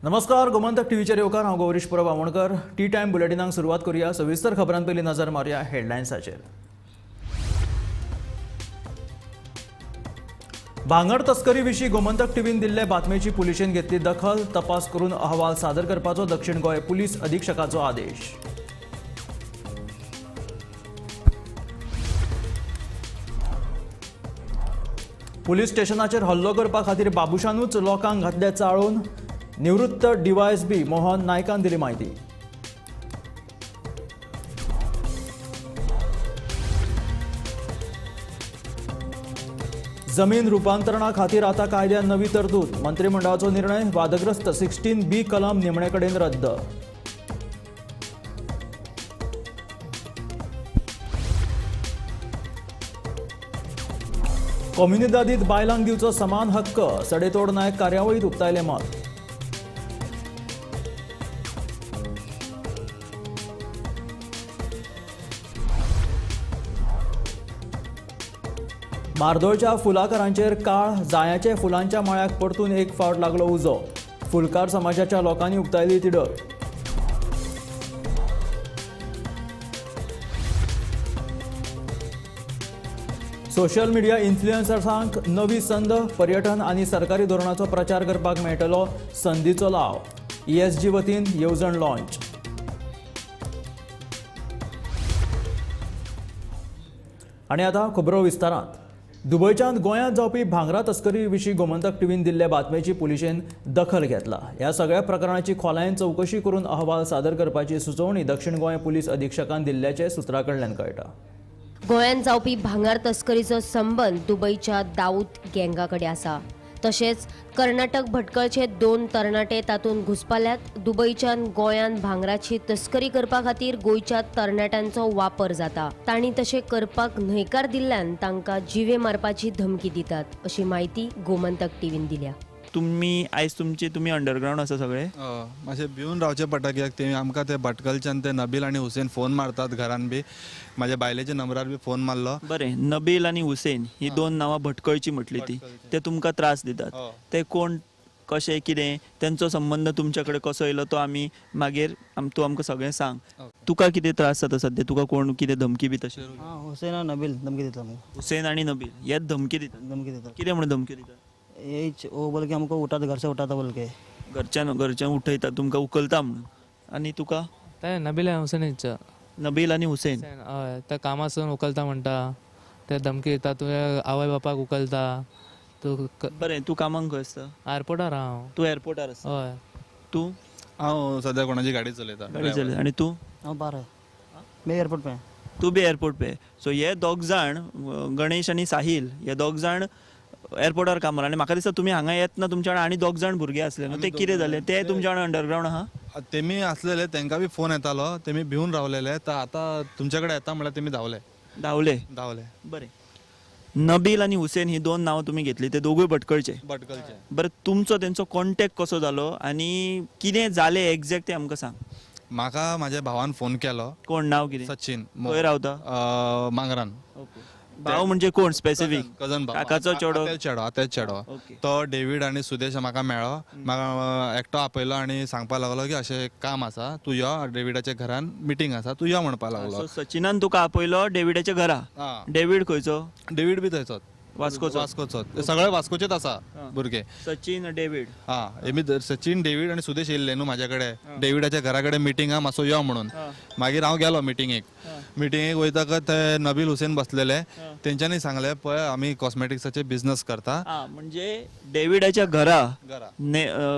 नमस्कार, गोमंतक टीव्हीचेर येवकार. हांव गौरीश परब आमोणकर. टी टायम बुलेटिनाक सुरवात करूया. सविस्तर खबरां पयलीं नजर मारुया हेडलायन्साचेर. भांगर तस्करी विशीं गोमंतक टीव्हीन दिल्ले बातमेची पुलिशेन घेतली दखल. तपास करून अहवाल सादर करपाचो दक्षिण गोंय पुलीस अधीक्षकाचो आदेश. पुलीस स्टेशनाचेर हल्लो करपा खातीर बाबुशानूच लोकांक घातले चाळून. निवृत्त डीवायएसपी मोहन नायकान दिली म्हायती. जमीन रुपांतरणा खातीर आता कायद्यान नवी तरतूद. मंत्रिमंडळाचो निर्णय. वादग्रस्त 16B कलम निमणे कडेन रद्द. कोम्युनिदादीत बायलांक दिवचो समान हक्क. सडेतोड नायक कार्यावळीत उक्तायलें मत. मार्दोळच्या फुलाकारांचेर काळ. जायाचे फुलांच्या माळ्याक परतून एक फावट लागलो उजो. फुलकार समाजाच्या लोकांनी उक्तायली तिडक. सोशल मिडिया इन्फ्लुएन्सर्सांक नवी संद. पर्यटन आनी सरकारी धोरणाचो प्रचार करपाक मेळटलो संदीचो लाव. ESG वतीन येवजण लॉन्च. आनी आतां खबरो विस्तारांत. दुबयच्यान गोंयांत जावपी भांगरा तस्करी विशीं गोमंतक टीव्हीन दिल्ले बातमेची पुलिशेन दखल घेतला. ह्या सगळ्या प्रकरणाची खोलायेन चवकशी करून अहवाल सादर करपाची सुचोवणी दक्षिण गोंय पुलीस अधीक्षकान दिल्ल्याचें सुत्रां कडल्यान कळटा. गोंयांत जावपी भांगर तस्करीचो संबंद दुबयच्या दाऊद गँगा कडेन आसा. तशेंच कर्नाटक भटकळचे 2 तरणाटे तातूंत घुसपाल्यात. दुबयच्यान गोंयांत भांगराची तस्करी करपा खातीर गोंयच्या तरणाट्यांचो वापर जाता. तांणी तशें करपाक न्हयकार दिल्ल्यान तांकां जिवे मारपाची धमकी दितात अशी म्हायती गोमंतक टीव्हीन दिल्या. तुम्ही आयज तुमचे तुमी अंडरग्रावंड आसा सगळे? मातशें भिवन रावचें पडटा कित्याक ते आमकां ते भटकलच्यान ते नबील आनी हुसेन फोन मारतात घरान बी. म्हाज्या बायलेच्या नंबरार बी फोन मारलो. बरें, नबील आनी हुसेन ही 2 नांवां भटकळची म्हटली ती, ते तुमकां त्रास दितात. ते कोण कशें कितें तेंचो संबंद तुमच्या कडेन कसो येयलो तो आमी मागीर तूं आमकां सगळें सांग. तुका कितें त्रास जाता सद्या? तुका कोण कितें धमकी बी तशें? हुसेन आनी नबील धमकी दिता. हुसेन आनी नबील हे धमकी दितात? धमकी दितात. कितें म्हणून धमकी दितात? यही वो बोल के हमको उठाता, घर से उठाता बोल के. घरच्यान घरच्यान उठयता तुमकां, उखलता म्हणून. आनी तुका? ते नबील आनी हुसेन. नबील आनी हुसेन हय, ते कामासून उखलता म्हणटा, ते धमकी दिता, तुवें आवय बापाक उखलता तूं. बरें, तूं कामाक खंय आसता? एअरपोर्टार हांव. तूं एअरपोर्टार आसता? हय. तूं? हांव सद्या कोणाची गाडी चलयता. गाडी चलयता. आनी तूं? हांव बार मी एअरपोर्ट पे. तूं बी एअरपोर्ट पे. सो हे दोग जाण, गणेश आनी साहील, हे दोग जाण एअरपोर्टार कामार. आनी म्हाका दिसता तुमी हांगा येतना तुमच्या वांगडा आनी 2 जाण भुरगे आसले न्हू, ते कितें जाले? ते तुमच्या वांगडा अंडरग्रावंड आहा? तेमी आसलेले, तेंकां बी फोन येतालो, तेमी भिवन रावलेले. तर आतां तुमच्या कडेन येता म्हणल्यार तेमी धांवले. धांवले? धांवले. बरें, नबील आनी हुसेन ही 2 नांवां तुमी घेतली, ते दोगूय भटकळचे? भटकळचे. बरें, तुमचो तेंचो कॉन्टेक्ट कसो जालो आनी कितें जालें एग्जॅक्ट तें आमकां सांग. म्हाका म्हाज्या भावान फोन केलो. कोण? नांव कितें? सचिन. खंय रावता? मांगरान. भाव म्हणजे कोण स्पेसिफीक? कजन भाव. काकाचो चेडो? चेडो, आतांच चेडो. तो डेवीड आनी सुदेश म्हाका मेळ्ळो. म्हाका एकटो आपयलो आनी सांगपाक लागलो की अशें काम आसा, तूं यो, डेविडाच्या घरान मिटींग आसा, तूं यो म्हणपाक लागलो. सचिनान तुका आपयलो डेविडाच्या घरा? डेवीड खंयचो? डेवीड बी थंयचोच, वास्कोचो. वास्कोचो. सगळे वास्कोचेच आसा भुरगे. सचिन, डेवीड. हां, हेमी सचिन, डेवीड आनी सुदेश येयल्ले न्हू म्हाज्या कडेन. डेविडाच्या घरा कडेन मिटींग आहा, मातसो यो म्हणून. मागीर हांव गेलो मिटिंगेक. मिटिंगेक वयतकच ते नबील हुसेन बसलेले, तेंच्यांनी सांगलें पळय आमी कॉस्मेटिक्साचे बिझनस करता. म्हणजे डेविडाच्या घरा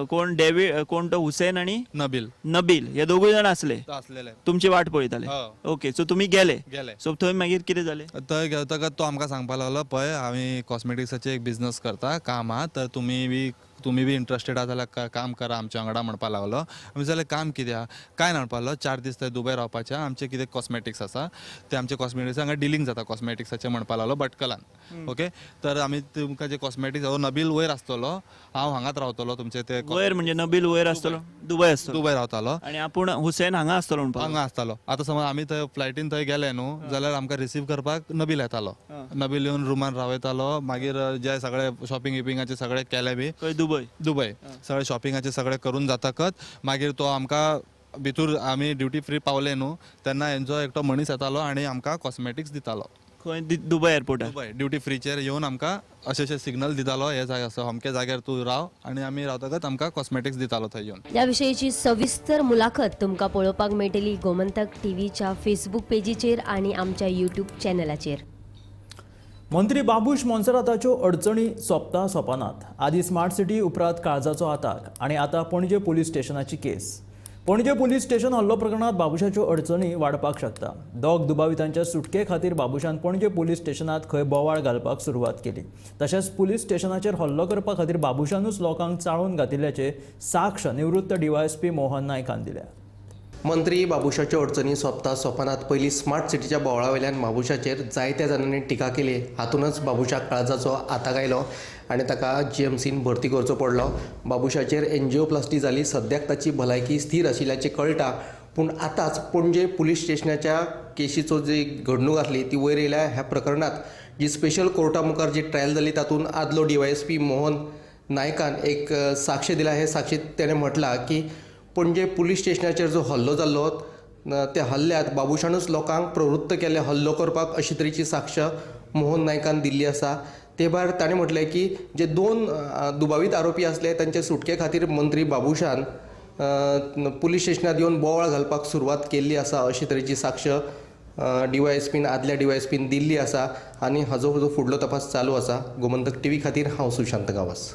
कोण डेवीड, कोण तो हुसेन आनी नबील, नबील हे दोगूय जाण आसले, आसलेले, तुमची वाट पळयताले. ओके, सो तुमी गेले? गेले. सो थंय मागीर कितें जालें? थंय गेलतकच तो आमकां सांगपाक लागलो पळय आमी कॉस्मेटिक्साचे एक बिझनस करता, काम आहा, तर तुमी बी इंट्रस्टेड आहा जाल्यार काम करा आमच्या वांगडा म्हणपाक लागलो. आमी जाल्यार काम कितें आहा काय ना म्हणपाक लागलो. 4 दीस थंय दुबय रावपाचे, आमचे कितें कॉस्मेटिक्स आसा ते आमचे कॉस्मेटिक्स हांगा डिलींग जाता कॉस्मेटिक्साचें म्हणपाक लागलो भटकलान. ओके, तर आमी तुमकां जे कॉस्मेटिक्स, नबील वयर आसतलो, हांव हांगाच रावतलो तुमचे ते वयर म्हणजे नबील वयर आसतलो, दुबय आसतलो, दुबय रावतालो आनी आपूण हुसेन हांगा आसतलो म्हणपाक हांगा आसतालो. आतां समज आमी थंय फ्लायटीन थंय गेले न्हू जाल्यार आमकां रिसीव करपाक नबील येतालो. नबील येवन रुमान रावयतालो. मागीर जे सगळे शॉपिंग बिपिंगाचे सगळे केले बी. दुबय दुबय सगळे शॉपिंगाचे सगळे करून जातकच मागीर तो आमकां भितूर आमी ड्युटी फ्री पावले न्हू तेन्ना हेंचो एकटो मनीस येतालो आनी आमकां कॉस्मेटिक्स दितालो. खंय? दुबय एअरपोर्टार. दुबय ड्युटी फ्रीचेर येवन आमकां अशे अशे सिग्नल दितालो, हे जागे आसा अमके जाग्यार तूं राव, आनी आमी रावतकच आमकां कॉस्मेटिक्स दितालो थंय येवन. ह्या विशयीची सविस्तर मुलाखत तुमकां पळोवपाक मेळटली गोमंतक टीव्हीच्या फेसबूक पेजीचेर आनी आमच्या यूट्यूब चॅनलाचेर. मंत्री बाबूश मोन्सेराताच्यो अडचणी सोंपता सोंपनात. आदी स्मार्ट सिटी, उपरांत काळजाचो आताक आनी आतां पणजे पुलीस स्टेशनाची केस. पणजे पुलीस स्टेशन हल्लो प्रकरणांत बाबूशाच्यो अडचणी वाडपाक शकता. दोग दुबावितांच्या सुटके खातीर बाबूशान पणजे पुलीस स्टेशनांत खंय बोवाळ घालपाक सुरवात केली. तशेंच पुलीस स्टेशनाचेर हल्लो करपा खातीर बाबूशानूच लोकांक चाळून घातिल्ल्याचे साक्ष निवृत्त डीवायएसपी मोहन नायकान दिल्या. मंत्री बाबूशाच्यो अडचणी सोंपता सोंपनात. पयलीं स्मार्ट सिटीच्या बोवाळा वयल्यान बाबूशाचेर जायत्या जाणांनी टिका केली. हातूनच बाबूशाक काळजाचो आताक आयलो आनी ताका जीएमसीन भरती करचो पडलो. बाबूशाचेर एन्जिओप्लास्टी जाली. सद्याक ताची भलायकी स्थीर आशिल्ल्याचें कळटा, पूण आतांच पणजे पुलीस स्टेशनाच्या केशीचो जी घडणूक आसली ती वयर येयल्या. ह्या प्रकरणांत जी स्पेशल कोर्टा मुखार जी ट्रायल जाली तातूंत आदलो डीवायएसपी मोहन नायकान एक साक्ष दिला. हे साक्षीत तेणें म्हटलां की पणजे पुलीस स्टेशनाचेर जो हल्लो जाल्लो त्या हल्ल्यांत बाबूशानूच लोकांक प्रवृत्त केले हल्लो करपाक, अशी तरेची साक्ष मोहन नायकान दिल्ली आसा. ते भायर ताणें म्हटलें की जे दोन दुबावीत आरोपी आसले तांचे सुटके खातीर मंत्री बाबूशान पुलीस स्टेशनांत येवन बोवाळ घालपाक सुरवात केल्ली आसा, अशी तरेची साक्ष डीवायएसपीन आदल्या डीवायएसपीन दिल्ली आसा आनी हाजो जो फुडलो तपास चालू आसा. गोमंतक टीव्ही खातीर हांव सुशांत गांवस.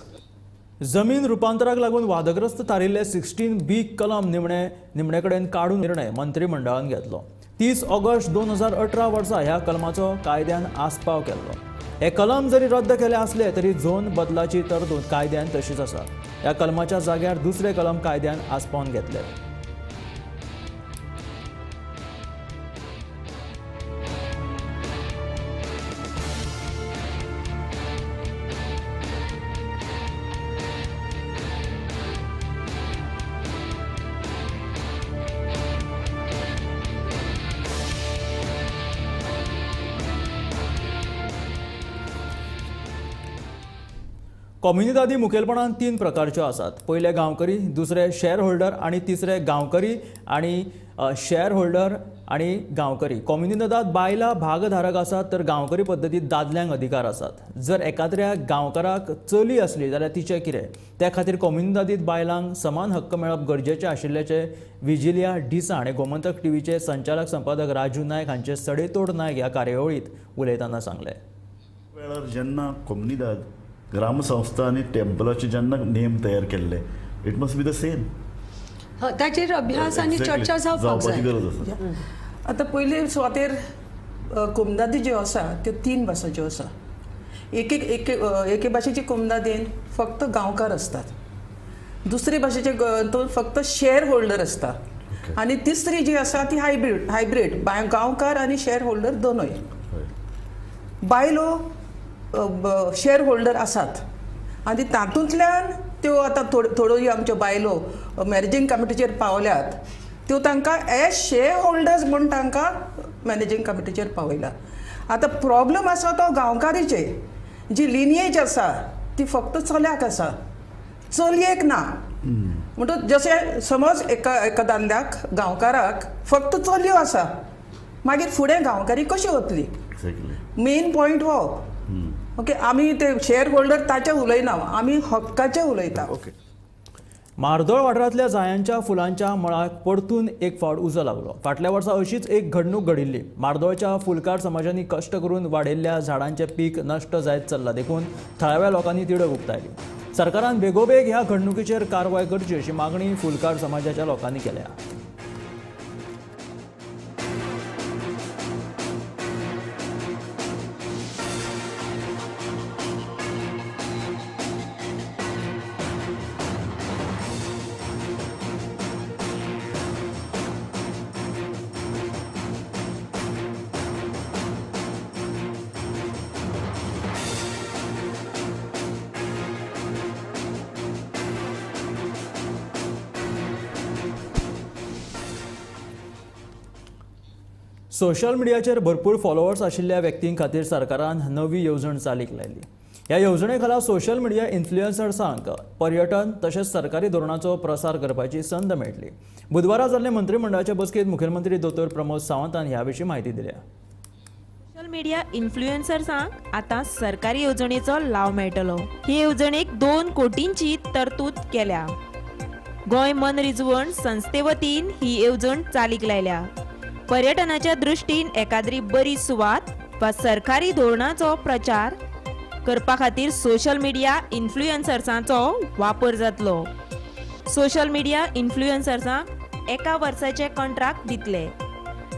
जमीन रुपांतराक लागून वादग्रस्त थारिल्ले 16B कलम निमणे कडेन काडून निर्णय मंत्रिमंडळान घेतलो. 30 ऑगस्ट 2018 वर्सा ह्या कलमाचो कायद्यान आस्पाव केल्लो. हे कलम जरी रद्द केले आसले तरी झोन बदलाची तरतूद कायद्यान तशीच आसा. ह्या कलमाच्या जाग्यार दुसरे कलम कायद्यान आस्पावन घेतले. कम्युनिदादी मुखेलपणान 3 प्रकारच्यो आसात. पयले गांवकरी, दुसरे शेअर होल्डर आनी तिसरे गांवकरी आनी शेअर होल्डर आनी गांवकरी. कम्युनिदादात बायलां भागधारक आसात तर गांवकरी पद्दतींत दादल्यांक अधिकार आसात. जर एकाद्र्या गांवकाराक चली आसली जाल्यार तिचें कितें? त्या खातीर कम्युनिदादीत बायलांक समान हक्क मेळप गरजेचें आशिल्ल्याचें विजिलिया डिसा आनी गोमंतक टीव्हीचे संचालक संपादक राजू नायक हांचे सडेतोड नायक ह्या कार्यावळींत उलयतना सांगलें. वेळार जेन्ना कम्युनिदाद ग्रामसंस्था आनी टेम्पलाचे जेन्ना नेम तयार केल्ले, it must be the same. ताचेर अभ्यास आनी चर्चा जावपाक जाय. गरज आसा. आतां पयले सुवातेर कोमदादी ज्यो आसा त्यो 3 भासाच्यो आसा. एक एक एके भाशेची कोमदादीन फक्त गांवकार आसतात, दुसरे भाशेचे फक्त शेअर होल्डर आसता आनी तिसरी जी आसा ती हायब्रीड, हायब्रीड गांवकार आनी शेअर होल्डर दोनूय. बायलो शेअर होल्डर आसात आनी तातूंतल्यान त्यो आतां थोड्यो आमच्यो बायलो मॅनेजींग कमिटीचेर पावल्यात, त्यो तांकां एज शेअर होल्डर्स म्हूण तांकां मॅनेजींग कमिटीचेर पावयला. आतां प्रॉब्लम आसा तो गांवकारीचे, जी लिनिएज आसा ती फक्त चल्याक आसा, चलयेक ना. म्हणटकच जशें समज एका एका दादल्याक गांवकाराक फक्त चलयो आसा, मागीर फुडें गांवकारी कशी वतली? मेन पॉयंट हो. ओके, आमी ते शेअर होल्डर ताचे उलयना, आमी हक्काचे उलयता. ओके. मार्दोळ वाठारांतल्या जायांच्या फुलांच्या मळाक परतून एक फावट उजो लागलो. फाटल्या वर्सा अशीच एक घडणूक घडिल्ली. मार्दोळच्या फुलकार समाजांनी कश्ट करून वाडयल्ल्या झाडांचें पीक नश्ट जायत चल्लां, देखून थळाव्या लोकांनी तिडक उक्तायली. सरकारान बेगोबेग ह्या घडणुकीचेर कारवाय करची अशी मागणी फुलकार समाजाच्या लोकांनी केल्या. सोशल मिडियाचेर भरपूर फॉलोवर्स आशिल्ल्या व्यक्तीं खातीर सरकारान नवी येवजण चालीक लायली. ह्या येवजणे खाला सोशल मिडिया इन्फ्लुएन्सर्सांक पर्यटन तशेंच सरकारी धोरणाचो प्रसार करपाची संद मेळटली. बुधवारा जाल्ले मंत्रिमंडळाचे बसकेंत मुखेलमंत्री दोतोर प्रमोद सावंतान ह्या विशीं म्हायती दिल्या. सोशल मिडिया इन्फ्लुएन्सर्सांक आतां सरकारी येवजणेचो लाव मेळटलो. हे येवजणेक 2 कोटींची तरतूद केल्या. गोंय मनरिजवण संस्थे वतीन ही येवजण चालीक लायल्या. पर्यटनाच्या दृश्टीन एकाद्री बरी सुवात वा सरकारी धोरणाचो प्रचार करपा खातीर सोशल मिडिया इन्फ्लुएन्सर्सांचो वापर जातलो. सोशल मिडिया इन्फ्लुएन्सर्सांक 1 वर्साचे कॉन्ट्राक्ट दितले.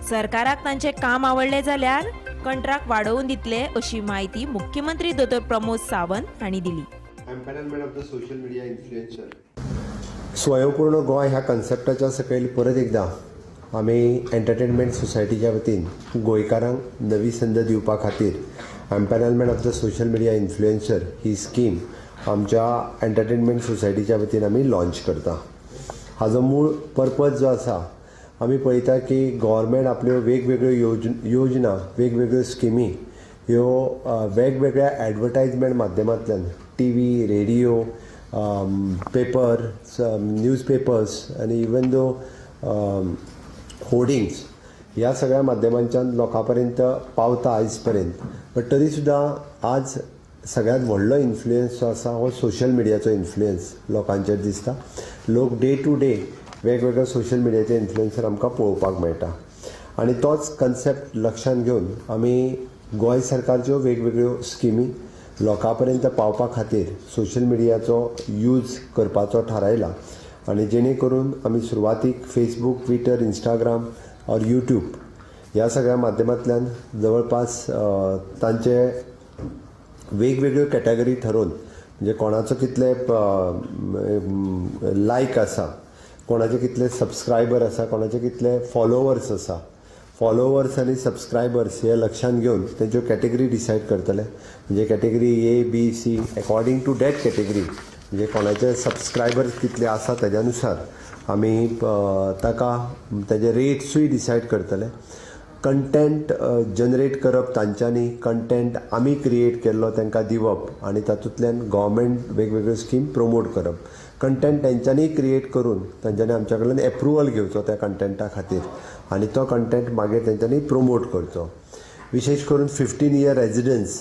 सरकाराक तांचें काम आवडलें जाल्यार कंट्राक्ट वाडोवन दितले अशी म्हायती मुख्यमंत्री दोतोर प्रमोद सावंत हांणी दिली. Empanelment of the social media influencer. स्वयंपूर्ण गोंय ह्या कन्सेप्टाच्या सकयल परत एकदां आमी एंटरटेनमेंट सोसायटीच्या वतीन गोंयकारांक नवी संद दिवपा खातीर empanelment of the social media influencer he scheme आमच्या एंटरटेनमेंट सोसायटीच्या वतीन आमी लॉन्च करता. हाजो मूळ पर्पज जो आसा, आमी पळयता की गव्हर्मेंट आपल्यो वेगवेगळ्यो योजना, वेगवेगळ्यो स्किमी ह्यो वेगवेगळ्या एडवर्टायजमेंट माध्यमांतल्यान T V, radio, paper, newspapers आनी इवन दो होर्डिंग्स ह्या सगळ्या माध्यमांच्यान लोकां पर्यंत पावता आयज पर्यंत. बट तरी सुद्दां आज सगळ्यांत व्हडलो इन्फ्लुयन्स जो आसा हो सोशल मिडियाचो इन्फ्लुयन्स लोकांचेर दिसता. लोक डे टू डे वेगवेगळ्या सोशल मिडियाचे इन्फ्लुयन्सर आमकां पळोवपाक मेळटा आनी तोच कन्सेप्ट लक्षांत घेवन आमी गोंय सरकारच्यो वेगवेगळ्यो स्किमी लोकां पर्यंत पावपा खातीर सोशल मिडियाचो यूज करपाचो थारायला आनी जेणे करून आमी सुरवातीक फेसबूक, ट्विटर, इंस्टाग्राम और यूट्यूब ह्या सगळ्या माध्यमांतल्यान जवळपास तांचे वेगवेगळ्यो कॅटेगरी थारोवन, म्हणजे कोणाचो कितले लायक आसा, कोणाचे कितले सबस्क्रायबर आसा, कोणाचे कितले फॉलोवर्स आसा, फॉलोवर्स आनी सबस्क्रायबर्स हे लक्षांत घेवन तेंच्यो कॅटेगरी डिसायड करतले. म्हणजे category A, B, C according to that category, म्हणजे कोणाचे सबस्क्रायबर्स कितले आसा तेज्या नुसार आमी ताका तेजे रेट्सूय डिसायड करतले. कंटेंट जनरेट करप तांच्यांनी, कंटेंट आमी क्रिएट केल्लो तांकां दिवप आनी तातूंतल्यान गव्हर्मेंट वेगवेगळ्यो स्कीम प्रमोट करप. कंटेंट तेंच्यांनी क्रिएट करून तांच्यांनी आमच्या कडल्यान एप्रुवल घेवचो त्या कंटेंटा खातीर आनी तो कंटेंट मागीर तेंच्यांनी प्रमोट करचो. विशेश करून 15 इयर रेजिडन्स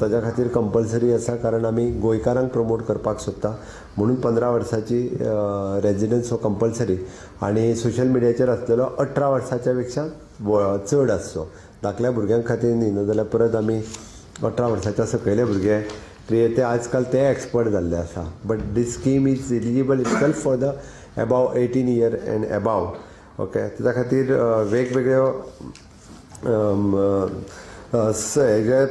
ताज्या खातीर कंपल्सरी आसा, कारण आमी गोंयकारांक प्रमोट करपाक सोदता म्हणून 15 वर्साची रेजिडन्स हो कंपल्सरी आनी सोशल मिडियाचेर आसलेलो 18 वर्साच्या पेक्षा चड आसचो. धाकल्या भुरग्यां खातीर न्ही, नाजाल्यार परत आमी 18 वर्साच्या सकयले भुरगे ते आजकाल ते एक्सपर्ट जाल्ले आसा. But this scheme is eligible itself for the above 18 year and above. Okay, ताच्या खातीर वेगवेगळ्यो हेजे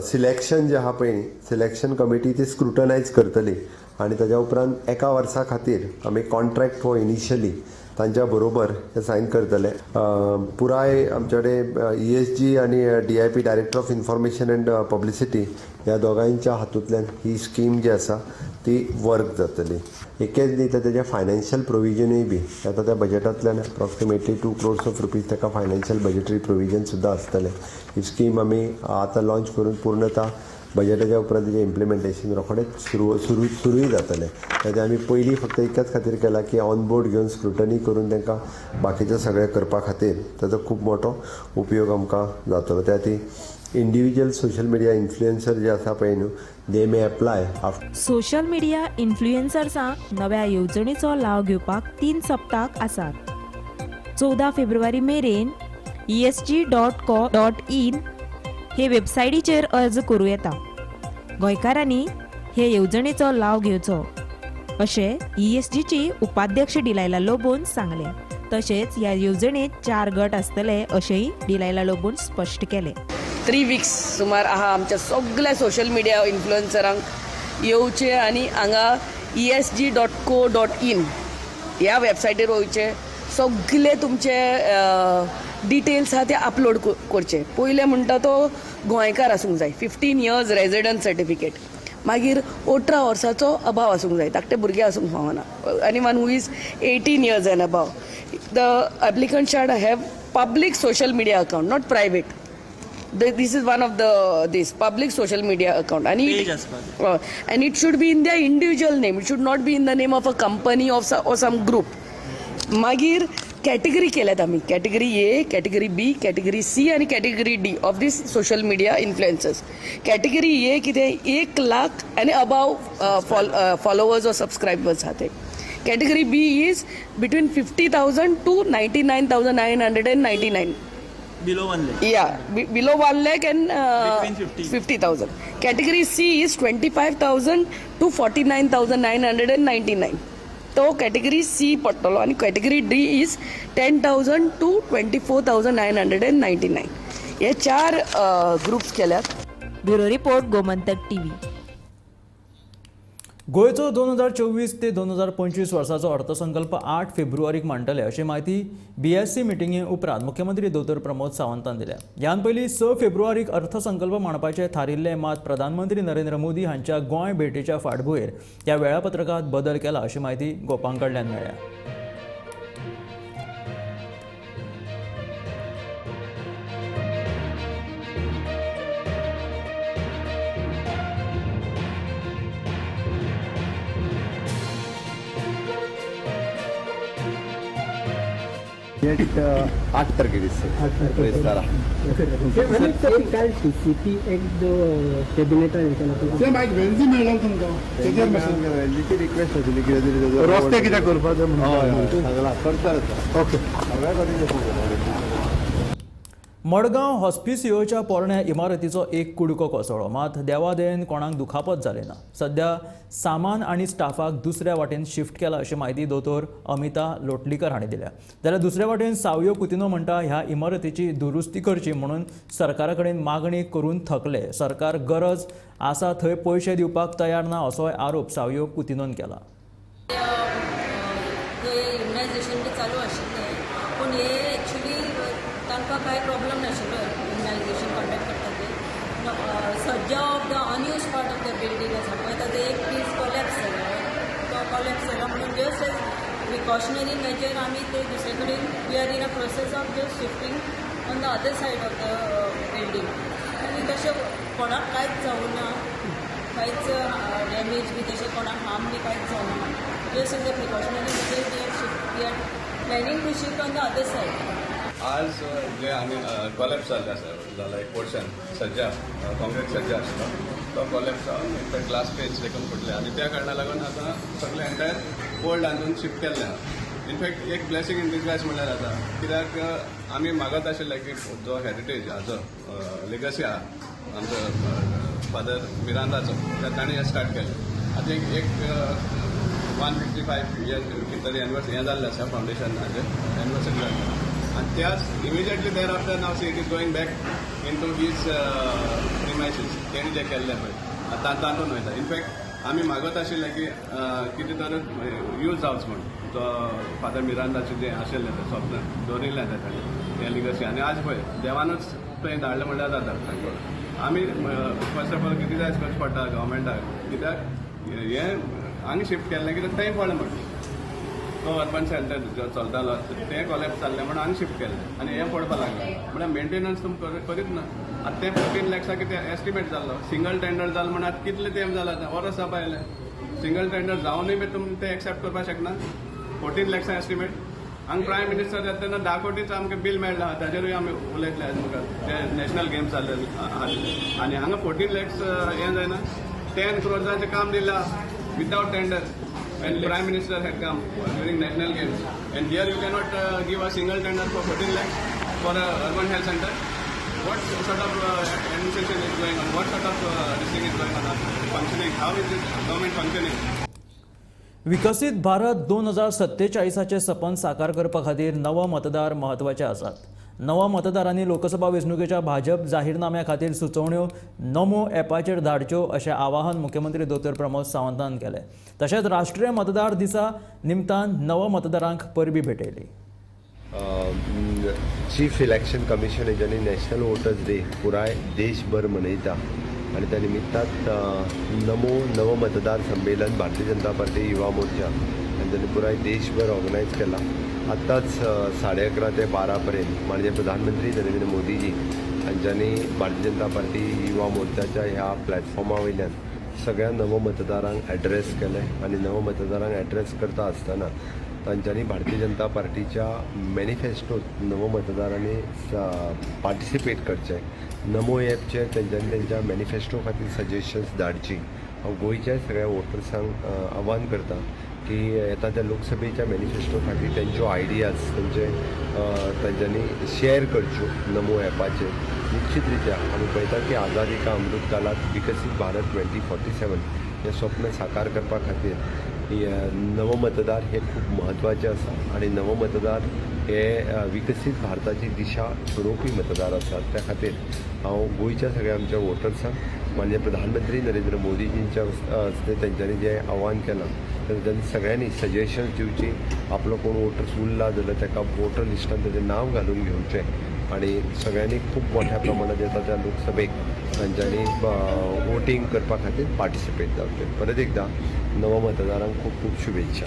सिलेक्शन जें आहा पळय, सिलेक्शन कमिटी ती स्क्रुटनायज करतली आनी ताज्या उपरांत 1 वर्सा खातीर आमी कॉन्ट्रॅक्ट हो इनिशियली तांच्या बरोबर हे सायन करतले. पुराय आमचे कडेन ESG आनी DIP, director of information and publicity, ह्या दोगांयच्या हातूंतल्यान ही स्कीम जी आसा ती वर्क जातली. एकेच न्ही तर तेजें फायनान्शियल प्रोविजनूय बी आतां त्या बजेटांतल्यान अप्रॉक्सिमेटली 2 crores of rupees ताका फायनान्शियल बजेटरी प्रोविजन सुद्दां आसतलें. ही स्कीम आमी आतां लॉंच करून पूर्णता बजेटाच्या उपरांत तेजें इम्प्लिमेंटेशन रोखडेंच सुरूय जातलें. तेजें आमी पयलीं फक्त एकाच खातीर केलां की ऑन बोर्ड घेवन स्क्रुटनी करून तांकां बाकीचें सगळें करपा खातीर ताजो खूब मोठो उपयोग आमकां जातलो. त्या खातीर इंडिविज्युअल सोशल मिडिया इन्फ्लुएन्सर जे आसा पळय न्हू, they may apply after. Social media इन्फ्लुएन्सर्सांक नव्या येवजणेचो लाव घेवपाक 3 सप्तक आसात. 14 फेब्रुवारी मेरेन esg.co.in हे वेबसायटीचेर अर्ज करूं येता. गोंयकारांनी हे येवजणेचो लाव घेवचो अशें ESGची उपाध्यक्ष डिलायला लोबोन सांगलें. तशेंच ह्या येवजणेंत 4 गट आसतले अशेंय डिलायला लोबोन स्पश्ट केलें. 3 वीक्स सुमार आहा आमच्या सगळ्या सोशल मिडिया इन्फ्लुएन्सरांक येवचें आनी हांगा esg.co.in ह्या वेबसायटीर वयचें, सगळे तुमचे डिटेल्स आहा ते अपलोड करचे. पयलें म्हणटा तो गोंयकार आसूंक जाय, 15 इयर्स रेजिडंट सर्टिफिकेट, मागीर 18 वर्साचो अभाव आसूंक जाय, धाकटे भुरगे आसूंक फावना. Anyone who is 18 years and above, the applicant should have public social media account, not private. This is one of the this public social media account आनी and it should be in their individual name, it should not be in the name of a company of or some group. मागीर category केल्यात आमी, category A, category B, category C आनी category D of this social media influencers. Category A कितें 1 लाख आनी above followers or subscribers आहा ते. Category B is between 50,000 to 99,999. Below 1 lakh. Yeah, below 1 lakh and 50,000. Category C is 25,000 to 49,999. तो category C पडटलो. आनी category D is 10,000 to 24,999. हे 4 groups केल्यात. Bureau report, Gomantak TV. गोंयचो 2024 ते 2025 वर्साचो अर्थसंकल्प 8 फेब्रुवारीक मांडटले अशी म्हायती बीएससी मिटिंगे उपरांत मुख्यमंत्री दोतोर प्रमोद सावंतान दिल्या. ह्यान पयलीं 6 फेब्रुवारीक अर्थसंकल्प मांडपाचें थारिल्लें, मात प्रधानमंत्री नरेंद्र मोदी हांच्या गोंय भेटेच्या फाटभुंयेर ह्या वेळापत्रकांत बदल केला अशी म्हायती गोपां कडल्यान मेळ्ळ्या. 8 तारखेर दिसता. रिक्वेस्ट आशिल्ली कितें तरी रस्ते कितें करपाचे सगळा करता. ओके. मडगांव हॉस्पिसियोच्या पोरण्या इमारतीचो एक कुडको कोसळ्ळो, मात देवादयेन कोणाक दुखापत जाली ना. सध्या सामान आनी स्टाफाक दुसऱ्या वाटेन शिफ्ट केला अशी म्हायती दोतोर अमिता लोटलीकर हांणी दिल्या. जाल्यार दुसऱ्या वाटेन सावयो कुतिनो म्हणटा ह्या इमारतीची दुरुस्ती करची म्हणून सरकारा कडेन मागणी करून थकले. सरकार गरज आसा थंय पयशे दिवपाक तयार ना असोय आरोप सावयो कुतिनोन केला. चालू आशिल्लें पूण हे एक्चुली तांकां कांय प्रॉब्लम नाशिल्लो इम्युनायझेशन कंडक्ट करता ते. सज्जा of the unused part of the building आसा पळय ताजो एक पीस कॉलॅप्स जालो, तो कॉलॅप्स जालो म्हणून जस्ट एज प्रिकॉशनरी मेजर आमी ते दुसरे कडेन we are in a process of just shifting on the other side of the building. आनी तशें कोणाक कांयच जावूं ना, कांयच डॅमेज बी तशें कोणाक हार्म बी कांयच जावूं ना. Just as a precautionary measure we are planning to shift on the other side. आज जे आमी कॉलॅप्स जाल्ले आसा जाला एक पोर्शन सज्जा कॉन्क्रीट सज्जा आशिल्लो तो कॉलॅप्स जावन इनफॅक्ट ग्लास पेज देखून फुटले आनी त्या कारणा लागून आतां सगळें एंटायर ओल्ड हातून शिफ्ट केल्लें आहा. इनफॅक्ट एक ब्लेसिंग इन डिसगायज म्हणल्यार जाता, कित्याक आमी मागत आशिल्ले की जो हेरिटेज हाजो लेगसी आहा आमचो फादर मिरांदाचो ताणें हें स्टार्ट केलें. आतां एक 155 इयर्स कितें तरी एनिवर्सरी हें जाल्लें आसा फावंडेशनाचें एनिवर्सरी जाल्लें आनी त्याच immediately thereafter now see it is going back into his premises तेणी जें केल्लें पळय आतां तातूंत वयता. इनफॅक्ट आमी मागत आशिल्लें की कितें तर यूज जावचो म्हूण जो फादर मिरांदाचें जें आशिल्लें तें स्वप्न दवरिल्लें तें ताणें हें लिगसी आनी आज पळय देवानूच थंय धाडलें म्हणल्यार जाता. आमी फर्स्ट ऑफ ऑल क्रिटिसायज करचें पडटा गव्हर्मेंटाक, कित्याक हें हांगा शिफ्ट केल्लें कित्याक थंय पडलें म्हण तो अर्बन सेंटर जो चलतालो तें कॉलॅप्स जाल्लें म्हण हांगा शिफ्ट केलें आनी हें पडपाक लागलें म्हळ्यार मेंटेनन्स तुमी करीत ना. आतां तें 14 लॅक्सा कितें एस्टिमेट जाल्लो सिंगल टेंडर जालें म्हण आतां कितलें तेंप जालां आतां वर्स जावपा आयलें सिंगल टेंडर जावनूय बी तुमी तें एक्सेप्ट करपाक शकना. 14 लॅक्सा एस्टिमेट हांगा प्रायम मिनिस्टर जाता तेन्ना 10 कोटीचो आमकां बील मेळ्ळा ताजेरूय आमी उलयतले आज मुखार ते नॅशनल गेम्स जाल्ले आनी हांगा 14 लॅक्स हें जायना 10 क्रोर्साचें काम दिलां without tender. And Prime Minister had come during national games, and here you cannot give a single tender for 14 lakhs for a urban health center. What sort of administration is going on? What sort of this thing is going on? Functioning? How is this government functioning? विकसित भारत 2047 सपन साकार करपा खातीर नव मतदार म्हत्वाचे आसात. नवा मतदारांनी लोकसभा वेंचणुकेच्या भाजप जाहीरनाम्या खातीर सुचोवण्यो नमो ॲपाचेर धाडच्यो अशें आवाहन मुख्यमंत्री दोतोर प्रमोद सावंतान केलें. तशेंच राष्ट्रीय मतदार दिसा निमतान नव मतदारांक परबीं भेटयली. चीफ इलेक्शन कमिशन हेंच्यांनी नॅशनल वोटर्स डे पुराय देशभर मनयता आनी त्या निमित्तान नमो नव मतदार संमेलन भारतीय जनता पार्टी युवा मोर्चा हेंच्यांनी पुराय देशभर ऑर्गनायज केला. आत्ताच 11:30 ते 12 पर्यंत माननीय प्रधानमंत्री नरेंद्र मोदीजी हांच्यांनी भारतीय जनता पार्टी युवा मोर्चाच्या ह्या प्लॅटफॉर्मा वयल्यान सगळ्या नवमतदारांक एड्रेस केलें आनी नवमतदारांक एड्रेस करता आसतना तांच्यांनी भारतीय जनता पार्टीच्या मॅनिफेस्टोत नवमतदारांनी पार्टिसिपेट करचें, नमो ॲपचेर तेंच्यांनी तेंच्या मॅनिफेस्टो खातीर सजेशन्स धाडची. हांव गोंयच्या सगळ्या वोटर्सांक आव्हान करता की येता त्या लोकसभेच्या मॅनिफेस्टो खातीर तेंच्यो आयडियाज तेंचे तांच्यांनी शेअर करच्यो नमो ॲपाचेर. निश्चित रित्या आमी पळयता की आझादी का अमृत कालात विकसीत भारत 2047 हें स्वप्न साकार करपा खातीर नवमतदार हे खूब म्हत्वाचे आसा आनी नवमतदार हे विकसीत भारताची दिशा ठरोवपी मतदार आसात. त्या खातीर हांव गोंयच्या सगळ्या आमच्या वोटर्सांक माननीय प्रधानमंत्री नरेंद्र मोदीजींच्या हस्ते तेंच्यांनी जें आव्हान केलां तेंच्यांनी सगळ्यांनी सजेशन्स दिवची, आपलो कोण वोटर्स उरला जाल्यार ताका वोटर लिस्टान तेजें नांव घालून घेवचें आनी सगळ्यांनी खूब मोठ्या प्रमाणात येता त्या लोकसभेक तांच्यांनी वोटींग करपा खातीर पार्टिसिपेट जावचें. परत एकदां नवमतदारांक खूब खूब शुभेच्छा.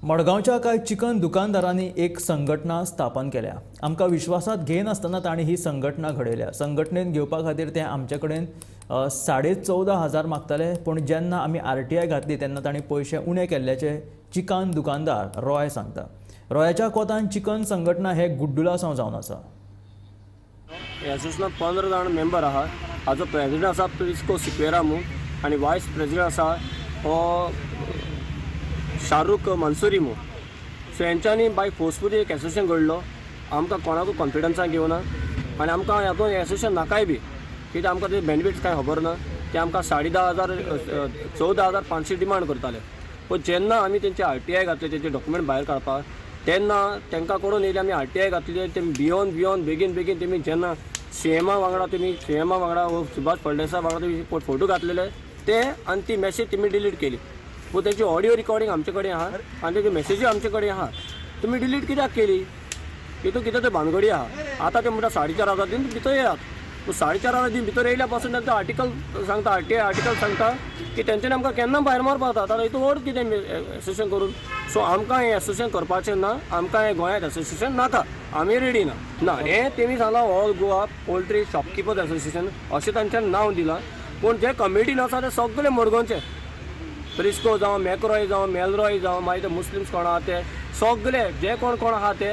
मडगांवच्या कांय चिकन दुकानदारांनी एक संघटना स्थापन केल्या. आमकां विश्वासांत घेनासतना तांणी ही संघटना घडयल्या. संघटनेन घेवपा खातीर ते आमचे कडेन 14,500 मागताले, पूण जेन्ना आमी RTI घातली तेन्ना तांणी पयशे उणे केल्ल्याचे चिकन दुकानदार रॉय सांगता. रॉयाच्या कोतान चिकन संघटना हे गुड्डुलासांव जावन आसा. एसोसिएशनान 15 जाण मेंबर आहा. हाजो प्रेजिडेंट आसा प्रिस्को सिक्वेरा म्हूण आनी वायस प्रेजिडेंट आसा हो शाहरुख मंसुरी म्हूण. सो हेंच्यांनी बाय फोर्सफुली एक एसोसिएशन घडलो. आमकां कोणाकूय कॉन्फिडन्सान घेवना आनी आमकां हातूंत एसोसिएशन नाकाय बी, कित्याक आमकां ते बेनिफिट्स कांय खबर ना. ते आमकां 10,500 14,500 डिमांड करताले. पूण जेन्ना आमी तेंचे RTI घातले, तेंचे डॉक्युमेंट भायर काडपाक, तेन्ना तांकां करून येयले आमी RTI घातले. ते भियोन भियोन बेगीन बेगीन तेमी जेन्ना CMA वांगडा तेमी CMA वांगडा वो सुभाष फळदेसाय वांगडा तेमी फोटो घातलेले ते आनी ती मॅसेज तेमी डिलीट केली. पूण तेची ऑडियो रिकॉर्डिंग आमचे कडेन आहा आनी तेची मॅसेजूय आमचे कडेन आहा. तुमी डिलीट कित्याक केली? हितून कितें ते भानगडी आहा. आतां ते म्हणटा 4,500 दिवन भितर येयात. पूण 4,500 दिवन भितर येयल्या पासून तांचो आर्टिकल सांगता, RTI article सांगता की तेंच्यांनी आमकां केन्ना भायर मारपा जाता. आतां हितून व्हड कितें एसोसिएशन करून. सो आमकां हें एसोसिएशन करपाचें ना. आमकां हें गोंयांत एसोसिएशन नाका, आमी रेडी ना. ना हें तेमी सांगलां all Goa poultry shopkeepers association अशें तांच्यान नांव दिलां. पूण जे कमिटीन आसा ते सगळे मडगांवचे, प्रिस्को जावं, मॅकरॉय जावं, मेलरॉय जावं, मागीर ते मुस्लिम्स कोण आहा ते सगळे जे कोण कोण आहा ते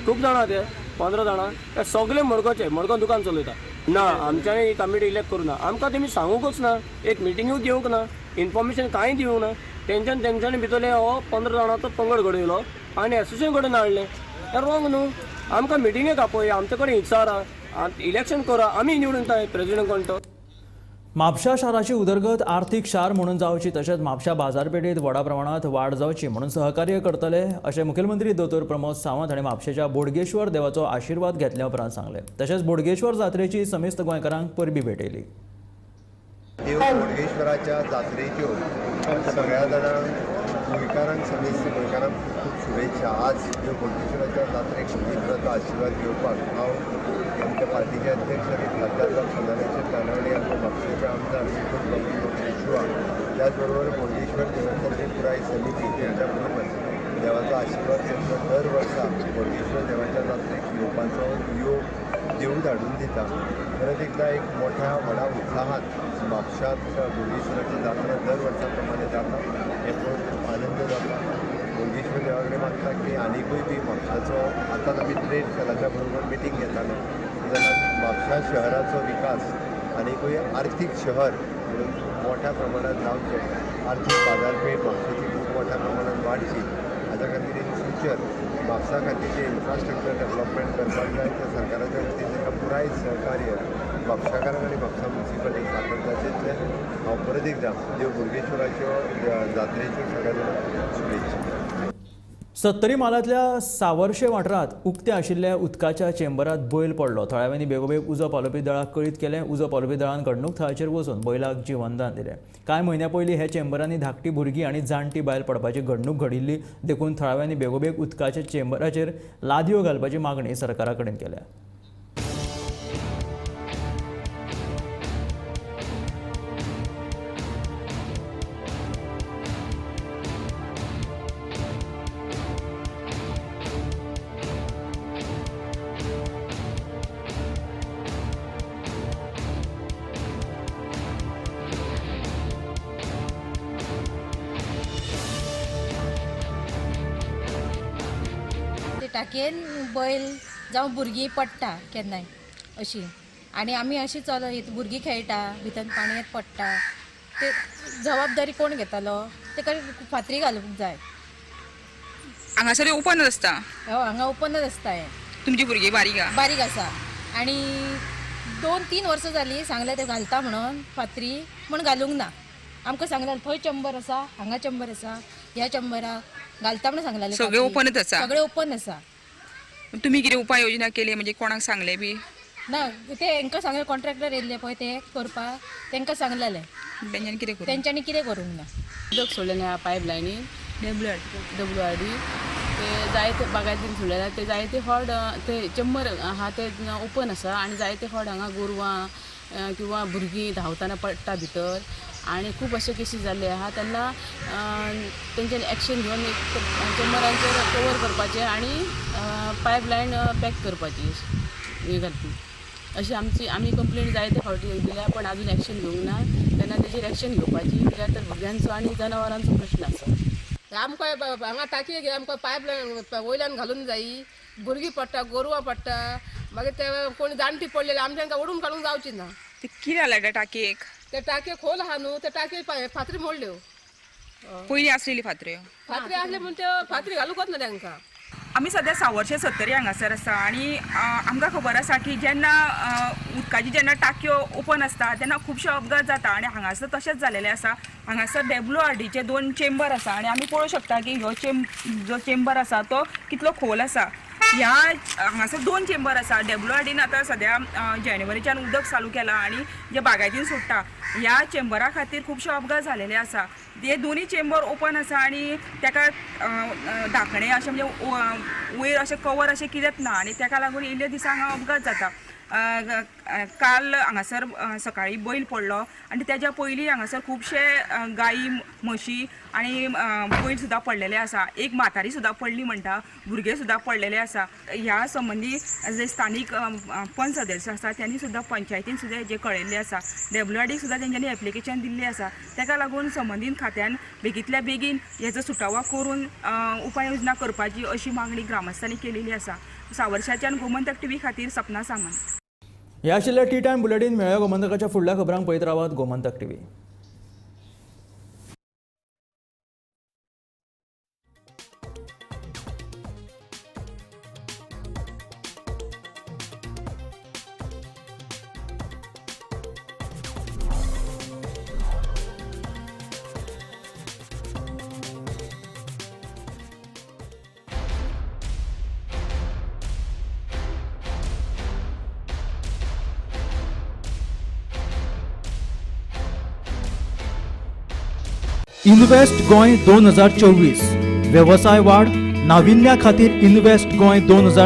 खूब जाणां, ते 15 जाणां, ते सगळे मडगांवचे, मडगांव दुकान चलयता. ना आमच्यांनी ही कमिटी इलेक्ट करूं ना. आमकां तेमी सांगूंकच ना, एक मिटिंगूय दिवंक ना, इन्फॉर्मेशन कांय दिवंक ना. तेंच्यान तेंच्यांनी भितरले हो 15 जाणांचो पंगड घडयलो आनी एसोसिएशन घडोवन हाडलें. हें रॉंग न्हू. आमकां मिटिंगेक आपय, आमचे कडेन विचारा, इलेक्शन करा, आमी निवडून दिता प्रेजिडेंट कोण तो. म्हापशा शाराची उदरगत आर्थीक शार म्हणून जावची तशेंच म्हापशा बाजारपेठेत व्हडा प्रमाणात वाड जावची म्हणून सहकार्य करतले अशें मुखेलमंत्री दोतोर प्रमोद सावंत हांणी म्हापशेच्या बोडगेश्वर देवाचो आशिर्वाद घेतल्या उपरांत सांगलें. तशेंच बोडगेश्वर जात्रेची समेस्त गोंयकारांक परबी भेटयली. देव बोडगेश्वराच्या जात्रेच्यो सगळ्या जाणांक, गोंयकारांक, समेस्त गोंयकारांक खूब खूब शुभेच्छा. आज देव बोडगेश्वराच्या जात्रेक बोडगेश्वराचो आशिर्वाद घेवपाक हांव आमच्या पार्टीचे अध्यक्ष आनी खासदार सदानाचे तानावडे, आमच्या म्हापशेचे आमदार श्रीपद बाबू येशुआ, त्याचबरोबर बोडगेश्वर देवस्थानची पुराय समिती त्यांच्या बरोबर देवाचो आशिर्वाद घेवन दर वर्सा बोडगेश्वर देवाच्या जात्रेक येवपाचो योग देव धाडून दिता. परत एकदा एक मोठ्या व्हडा उत्साहात म्हापशांत बोडगेश्वराची जात्रा दर वर्सा प्रमाणे जाता हें पळोवन खूब आनंद जाता. बोडगेश्वर देवा कडेन मागता की आनिकूय बी म्हापशाचो, आतांच आमी ट्रेड सेलाच्या बरोबर मिटींग घेताले जाल्यार म्हापशा शहराचो विकास आनिकूय आर्थीक शहर म्हणून मोठ्या प्रमाणात जावचें, आर्थीक बाजारपेठ म्हापशेची खूब मोठ्या प्रमाणात वाडची, हाज्या खातीर इन फ्युचर म्हापसा खातीर जें इन्फ्रास्ट्रक्चर डेवलपमेंट करपाक जाय तें सरकाराच्या वतीन ताका पुराय सहकार्य म्हापशाकारांक आनी म्हापसा म्युनिसिपालिटीक सापडटाचें. हांव परत एकदां देव बोडगेश्वराच्यो जात्रेच्यो सगळ्या जाणांक शुभेच्छा. सत्तरी म्हालांतल्या सावर्शे वाठारांत उक्ते आशिल्ल्या उदकाच्या चेंबरात बैल पडलो. थळाव्यांनी बेगोबेग उजो पालोवपी दळाक कळीत केलें. उजो पालोवपी दळान घडणूक थळाचेर वचून बैलाक जिवनदान दिलें. कांय म्हयन्यां पयलीं हे चेंबरांनी धाकटी भुरगीं आनी जाणटी बायल पडपाची घडणूक घडिल्ली देखून थळाव्यांनी बेगोबेग उदकाच्या चेंबराचेर लादयो घालपाची मागणी सरकारा कडेन केल्या. टाकयेन बैल जावं भुरगीं पडटा केन्नाय अशीं आनी आमी अशीं चल भुरगीं खेळटा भितर पाणयेंत पडटा ते जबाबदारी कोण घेतलो तेका फातरी घालूंक जाय. हांगासर ओपनच आसता? हय, हांगा ओपनच आसता. हें तुमची भुरगीं बारीक आहा? बारीक आसा आनी 2-3 वर्सां जालीं सांगलें ते घालता म्हणून फातरी म्हण घालूंक ना. आमकां सांगलें थंय चंबर आसा, हांगा चंबर आसा, ह्या चंबराक घालता म्हणून सांगलें. सगळें ओपनच आसा? सगळें ओपन आसा. तुमी कितें उपाय योजना केली म्हणजे कोणाक सांगलें बी ना? ते हांकां सांगलें, कॉन्ट्रॅक्टर येयल्ले पळय ते करपाक, तांकां सांगलेलें. तेंच्यांनी कितें करूं? तेंच्यांनी कितें करूंक ना. उदक सोडलें ह्या पायप लायनीन WRD ते जायते बागायतीन सोडलेले ते जायते फावट ते चंबर आहा ते ओपन आसा आनी जायते फावट हांगा गोरवां किंवा भुरगीं धांवतना पडटा भितर आनी खूब अशे केसी जाल्ले आहा. तेन्ना तेंच्यांनी एक्शन घेवन एक चंबरांचेर कवर करपाचें आनी पायप लायन पॅक करपाची हे घालपी अशी आमची आमी कंप्लेन जायते फावटी दिल्या पण अजून एक्शन घेवंक ना. तेन्ना तेजेर एक्शन घेवपाची, कित्याक तर भुरग्यांचो आनी जनावरांचो प्रश्न आसा. आमकां हांगा टाकये घे, आमकां पायप लायन वयल्यान घालून जायी, भुरगीं पडटा, गोरवां पडटा, मागीर ते कोण जाणटी पडलेले आमी तांकां ओडून काडूंक जावची ना. ते कितें जालें त्या टाकयेक? ते टाकये खोल आहा न्हू, ते टाकये फातरी मोडल्यो. पयलीं आसलेली फातऱ्यो? फातरी आसले म्हण त्यो फातरी घालूंकच ना तांकां. आमी सद्या सावर्शे सत्तरी हांगासर आसा आनी आमकां खबर आसा की जेन्ना उदकाची जेन्ना टाकयो ओपन आसता तेन्ना खुबशे अपघात जाता आनी हांगासर तशेंच जालेलें आसा. हांगासर WRDचे 2 चेंबर आसा आनी आमी पळोवंक शकता की ह्यो जो चेंबर आसा तो कितलो खोल आसा. ह्या हांगासर 2 चेंबर आसा. WRDन आतां सद्या जानेवारीच्यान उदक चालू केलां आनी जे बागायतीन सोडटा ह्या चेंबरा खातीर खुबशे अपघात जालेले आसा. हे दोनूय चेंबर ओपन आसा आनी ताका धाकणें अशें म्हणजे वयर अशें कवर अशें कितेंच ना आनी ताका लागून इल्ले दिसा हांगा अपघात जाता. काल हांगासर सकाळीं बैल पडलो आनी तेज्या पयलीं हांगासर खुबशे गायी म्हशी आनी बैल सुद्दां पडलेले आसा. एक म्हातारी सुद्दां पडली म्हणटा, भुरगे सुद्दां पडलेले आसा. ह्या संबंदी जे स्थानीक पंच सदस्य आसा त्यांनी सुद्दां पंचायतीन सुद्दां हेजें कळयल्लें आसा. WRDक सुद्दां तेंच्यांनी एप्लिकेशन दिल्लें आसा. ताका लागून संबंदीत खात्यान बेगींतल्या बेगीन हेजो सुटावो करून उपाय योजना करपाची अशी मागणी ग्रामस्थांनी केलेली आसा. सावर्शाच्यान गोमंतक टीव्ही खातीर सपना सामंत. ह्या आशिल्ल्या टी टायम बुलेटीन मेळ्ळ्या गोमंतकाच्या फुडल्या खबरांक पळयत रावात गोमंतक टीव्ही. इन्व्हेस्ट गोंय 2024 वेवसाय वाड नाविन्या खातीर इन्व्हेस्ट गोंय 2024.